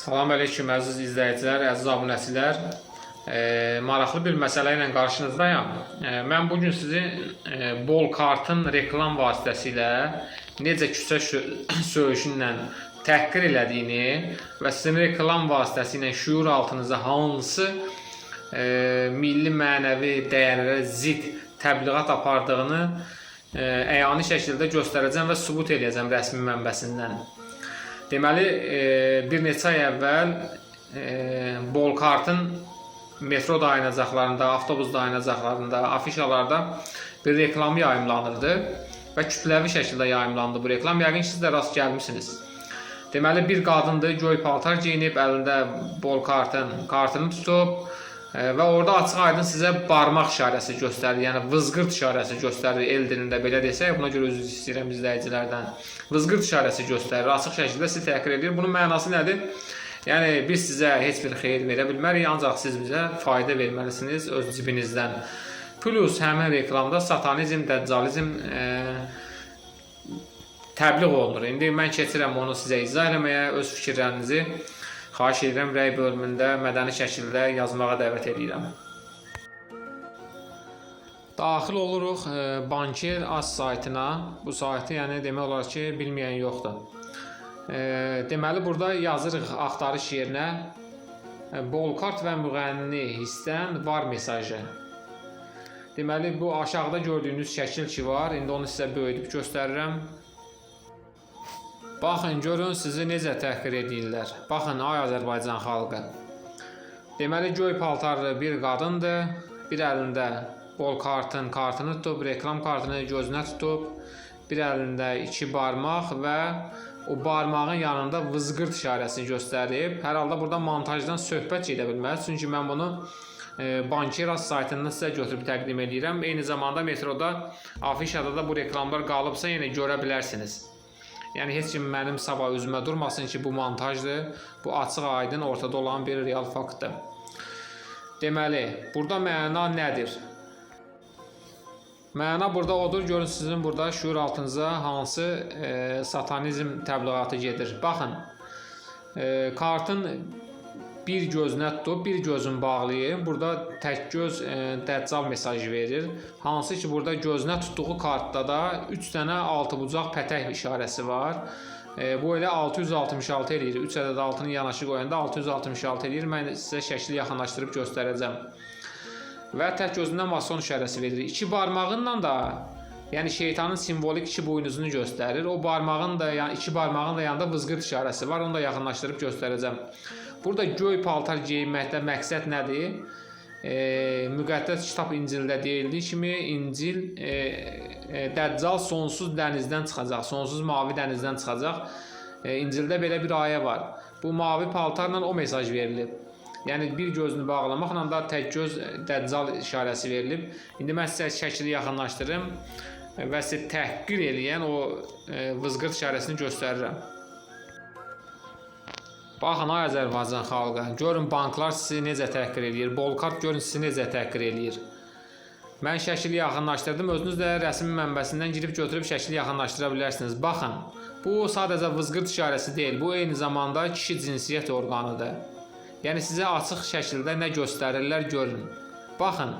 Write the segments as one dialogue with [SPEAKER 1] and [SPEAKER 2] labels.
[SPEAKER 1] Salam əleykum əziz izləyicilər, əziz abunəçilər. Maraqlı bir məsələ ilə qarşınızdayam. Mən bu gün sizi bol kartın reklam vasitəsilə necə küçə söyüşünlə təhqir elədiyini və sizin reklam vasitəsilə şüur altınıza hansı milli mənəvi dəyərlərə zidd təbliğat apardığını əyani şəkildə göstərəcəm və sübut eləyəcəm rəsmi mənbəsindən. Deməli, bir neçə ay əvvəl Bolkartın metro dayanacaqlarında, avtobus dayanacaqlarında, afişalarda bir reklamı yayımlanırdı və kütləvi şəkildə yayımlandı bu reklam. Yəqin ki, siz də rast gəlmisiniz. Deməli, bir qadındır, göy paltar geyinib, əlində Bolkartın kartını tutub və orada açıq-aydın sizə barmaq işarəsi göstərir, yəni vızqırt işarəsi göstərir el dilində belə desək, buna görə üzr istəyirəm izləyicilərdən. Vızqırt işarəsi göstərir, açıq şəkildə sizi təhqir edir. Bunun mənası nədir? Yəni biz sizə heç bir xeyir verə bilmərik, ancaq siz bizə fayda verməlisiniz öz cibinizdən. Plus həmin reklamda satanizm, dəccalizm təbliğ olunur. İndi mən keçirəm onu sizə izah eləməyə, öz fikirlərinizi xahiş edirəm rəy bölümündə mədəni şəkildə yazmağa dəvət edirəm. Daxil oluruq Banker Az saytına. Bu saytı yəni demək olar ki, bilməyən yoxdur. Deməli burada yazırıq axtarış yerinə Bolkart və müğənni hissdən var mesajı. Deməli bu aşağıda gördüyünüz şəkil ki var. İndi onu sizə böyüdüb göstərirəm. Baxın, görün sizi necə təhqir edirlər. Baxın, ay Azərbaycan xalqı. Deməli, göy paltarlı bir qadındır. Bir əlində bol kartın kartını tutub, reklam kartını gözünə tutub. Bir əlində iki barmaq və o barmağın yanında vızqırt işarəsini göstərib. Hər halda burada montajdan söhbət gedə bilməz. Çünki mən bunu Bankeras saytından sizə götürüb təqdim edirəm. Eyni zamanda metroda, afişada da bu reklamlar qalıbsa yenə görə bilərsiniz. Yəni heç kim mənim sabah üzümə durmasın ki, bu montajdır. Bu açıq aydın ortada olan bir real faktdır. Deməli, burada məna nədir? Məna burada odur, görün sizin burada şüur altınıza hansı satanizm təbliğatı gedir. Baxın, kartın bir gözünə tutub, bir gözünü bağlayıb. Burada tək göz dəccal mesajı verir. Hansı ki, burada gözünə tutduğu kartda da 3 dənə altıbucaq pətək işarəsi var. Bu elə 666 eləyir. 3 ədəd altını yanaşı qoyanda 666 eləyir. Mən sizə şəkli yaxınlaşdırıb göstərəcəm. Və tək gözündən mason işarəsi verir. İki barmağınla da yəni şeytanın simvolik iki buynuzunu göstərir. O barmağın da, yəni iki barmağın da yanında vızqırt işarəsi var. Onu da yaxınlaşdırıb göstərəcəm. Burada göy paltar geyinməkdə məqsəd nədir? Müqəddəs kitab İncildə deyildiyi kimi İncil Dəccal sonsuz dənizdən çıxacaq, sonsuz mavi dənizdən çıxacaq. İncildə belə bir ayə var. Bu mavi paltarla o mesaj verilib. Yəni bir gözünü bağlamaqla da tək göz Dəccal işarəsi verilib. İndi mən sizə şəkili yaxınlaşdırım və sizi təhqir eləyən o vızqırt işarəsini göstərirəm. Baxın ay Azərbaycan xalqı, görün banklar sizi necə təhqir eləyir, Bolkart görün sizi necə təhqir eləyir. Mən şəkili yaxınlaşdırdım, özünüz də rəsmi mənbəsindən girib götürüb şəkili yaxınlaşdıra bilərsiniz. Baxın, bu sadəcə vızqırt işarəsi deyil, bu eyni zamanda kişi cinsiyyət orqanıdır. Yəni sizə açıq şəkildə nə göstərirlər görün. Baxın.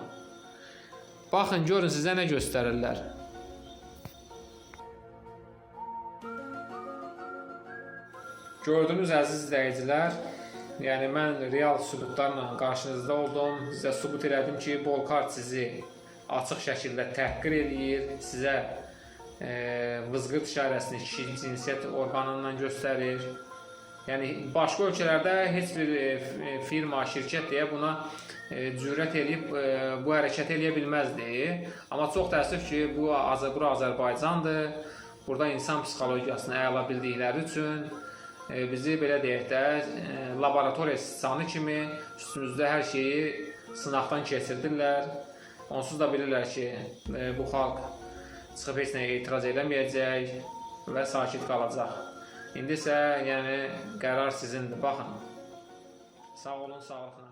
[SPEAKER 1] Baxın, görün sizə nə göstərirlər. Gördünüz əziz izləyicilər, yəni mən real sübutlarla qarşınızda oldum. Sizə sübut elədim ki, Bolkart sizi açıq şəkildə təhqir eləyir, sizə vızqırt işarəsini kişi cinsiyyət orqanından göstərir. Yəni başqa ölkələrdə heç bir firma, şirkət deyə buna cürət eləyib bu hərəkəti eləyə bilməzdi. Amma çox təəssüf ki, bu bura Azərbaycandır. Burada insan psixologiyasını əla bildikləri üçün bizi belə deyək də laboratoriya siçanı kimi üstümüzdə hər şeyi sınaqdan keçirdirlər. Onsuz da bilirlər ki, bu xalq çıxıb heç nəyə etiraz eləməyəcək və sakit qalacaq. İndi isə yəni qərar sizindir. Baxın. Sağ olun, sağlıqla.